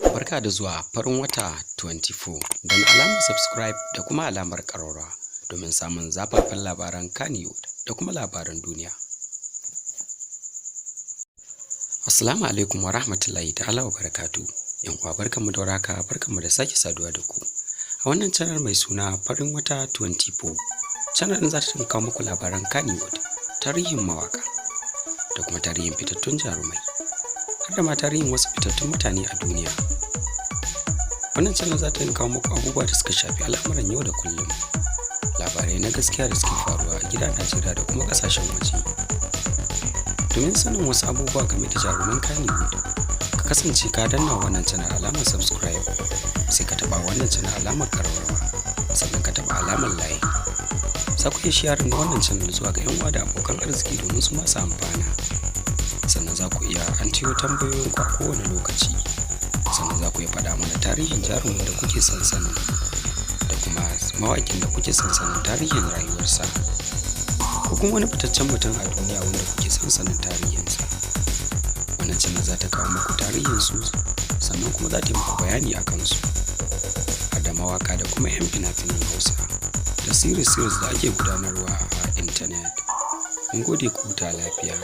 Barka da zuwa Farin Wata 24. Don alamar subscribe da kuma alamar ƙararrawa domin samun zafafan labaran Kannywood da kuma labaran duniya. Assalamu alaikum wa rahmatullahi ta'ala wa barakatu. Yan uwa, barkanmu da warhaka, barkanmu da sake saduwa da ku a wannan channel mai suna Farin Wata 24. Channel ɗin za ta kawo muku labaran Kannywood, tarihin mawaka da kuma tarihin fitattun jarumai, har da ma tarihin wasu fitattun mutane a duniya. Wannan channel za ta kawo muku abubuwa da suka shafi al'amuran yau da kullum, labarai na gaskiya da suke faruwa a gida Najeriya da kuma ƙasashen waje. Domin sanin wasu abubuwa game da jaruman Kannywood, ka kasance ka danna wannan channel alamar subscribe, sai ka taɓa wannan channel alamar ƙararrawa, sannan ka taɓa alamar like. Za ku iya sharing na wannan channel zuwa ga 'yan uwa da abokan arziki domin su masu amfana. Sannan za ku iya an tiyo tambayoyinku a kowane lokaci. Sannan za ku iya faɗa mana tarihin jarumin da kuke son sani da kuma mawaƙin da kuke son sanin tarihin rayuwarsa, ko kuma wani fitaccen mutum a duniya wanda kuke son sanin tarihinsa. Wannan channel za ta kawo muku tarihinsu, sannan kuma za ta yi muku bayani a kansu, har da mawaƙa da kuma 'yan fina-finan Hausa da series series da ake gudanarwa a intanet. Mun gode, ku huta lafiya.